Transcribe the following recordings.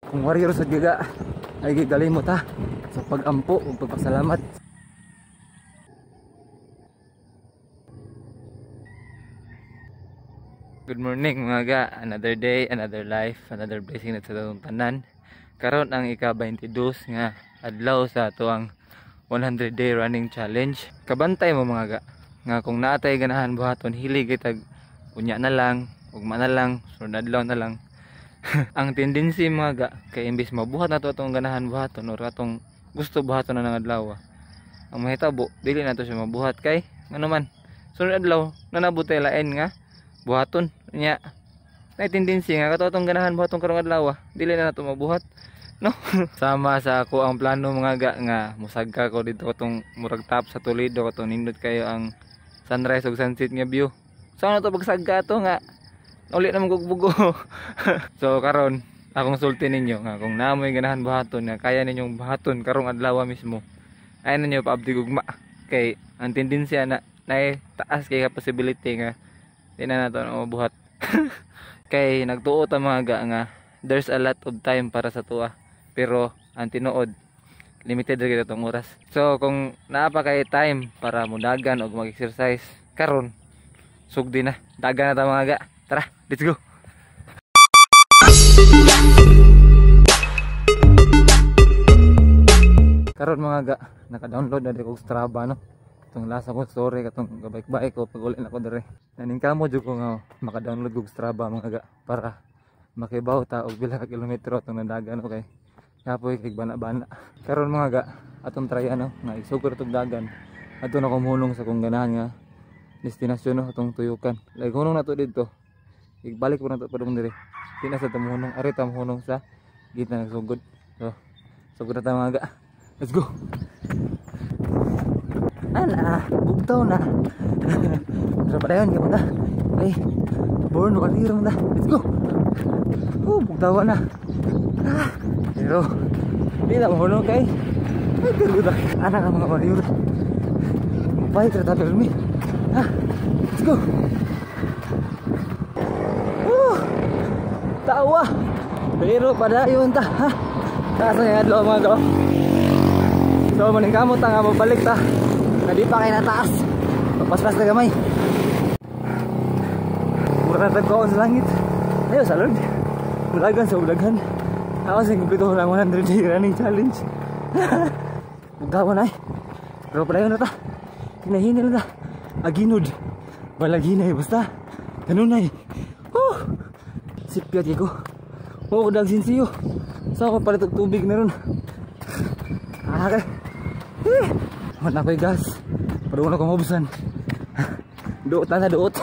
Kung warrior sa giga ay gigalimot ha sa pag-ampo ug pagpasalamat. Good morning mga ga, another day, another life, another blessing na sa atong tanan. Karon ang ika-22 nga adlaw sa atoang 100 day running challenge. Kabantay mo mga ga nga kung naatay ganahan buhaton, hilig tag unya na lang, ugma na lang, sunod adlaw na lang. Ang tendency mga ga kay imbis mabuhat nato atong ganahan buhaton or atong gusto buhaton na ng adlaw, ang mahitabo dili nato siya mabuhat kay ngano man sunod adlaw nanabot tay lain nga buhaton nya. Nay tendency nga kato atong ganahan buhaton karong adlaw dili na nato mabuhat, no? Sama sa ako ang plano mga ga nga musagka ko dito atong murag top sa Toledo katong nindot kayo ang sunrise ug sunset nga view. So ano to pagsagka to nga uli na magugbugo. So karon akong sulti ninyo nga kung naamoy ganahan buhaton nga kaya ninyong buhaton karong adlaw mismo, ay ninyo paabdi gugma kay ang tendensiya na nay taas kay possibility nga di na nato mabuhat. Kay nagtuo ta mga ga nga there's a lot of time para sa tuwa, pero ang tinuod limited ra gyud atong oras. So kung naa pa kay time para mudagan og mag-exercise karon, sugdi na, dagan na ta mga ga. Tara, let's go. Karon mga ga, naka-download na ko Strava, no. Itong last akong story katong gabike-bike ko pag uli na ko dere. Naningkamo jud ko nga maka-download og Strava mga ga para makibaw ta og pila ka kilometro atong nadagan, okay. Kapoy kay bana-bana. Karon mga ga, atong try ano nga isugod atong dagan. Adto na ko mohunong sa kung ganahan nga destinasyon, no, atong tuyukan. Like hunong nato didto. Ibalik po nato padung dire. Di na sa tamuhunong, ari tamuhunong sa gitna nagsugod. So, sugod na ta mga ga. Let's go. Ala, bugtaw na. Pero padayon ka ta. Ay, born warrior ta. Let's go. Oh, bugtaw na. Ah, pero di na mahunong kay. Ay, pero ta. Ana ka mga warrior. Bye, tra ta permi. Ah, let's go. Tawa. Pero padayon ta, ha. Taas na adlaw mga go. So maningkamot ta nga mabalik ta. Na di pa kay nataas. Paspas na gamay. Mura na tagkaon sa langit. Ayo sa Lord. Mulagan sa ulagan. Ako sa kumpleto lang 100 day running challenge. Bugtawa na eh. Pero padayon na ta. Kinahinil na. Aginod. Balaghinay basta. Kanunay. Oh. Sipyat ko. Oo, dag sinsiyo. Sa ako palit og tubig na ron. Ah, kay. Eh, wala ko'y gas. Pero wala kong hubsan. Duot na duot.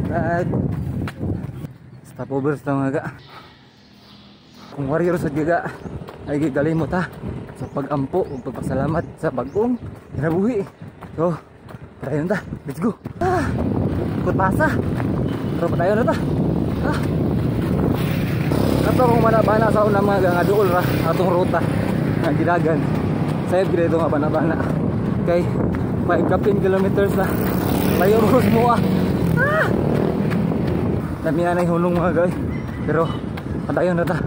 Tag. Stopover sa mga ga. Kung warrior sa giga ay gigalimot ha sa pag-ampo ug pagpasalamat sa bag-ong kinabuhi. So, padayon ta. Let's go. Ah, pasa. Pero padayon na ta. Ah. Kato kung bana-bana sa unang mga nga duol ra atong ruta nga gidagan. Sayad gid ito nga bana-bana. Kay 5 kilometers na. Layo ro mo ah. Ah. Dami na hunong mga gay. Pero padayon na ta.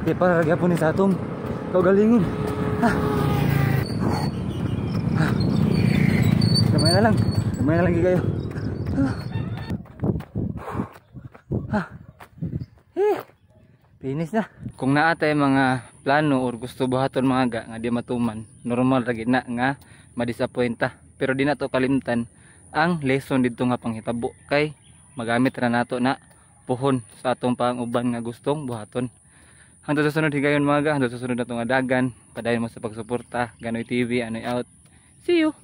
Di para gyapon ni sa atong kaugalingon. Ah. Ah. Gamay na lang. Gamay na lang kayo. Ah. Ah. Eh. Finish na. Kung naa tay mga plano or gusto buhaton mga ga nga di matuman, normal ra gid na nga madisappoint ta. Pero di na to kalimtan ang lesson didto nga panghitabo kay magamit ra nato na puhon sa atong panguban nga gustong buhaton. Hangtod sa sunod higayon mga ga, hangtod sa sunod natong dagan. Padayon mo sa pagsuporta. Ganoy TV, Anoy out. See you.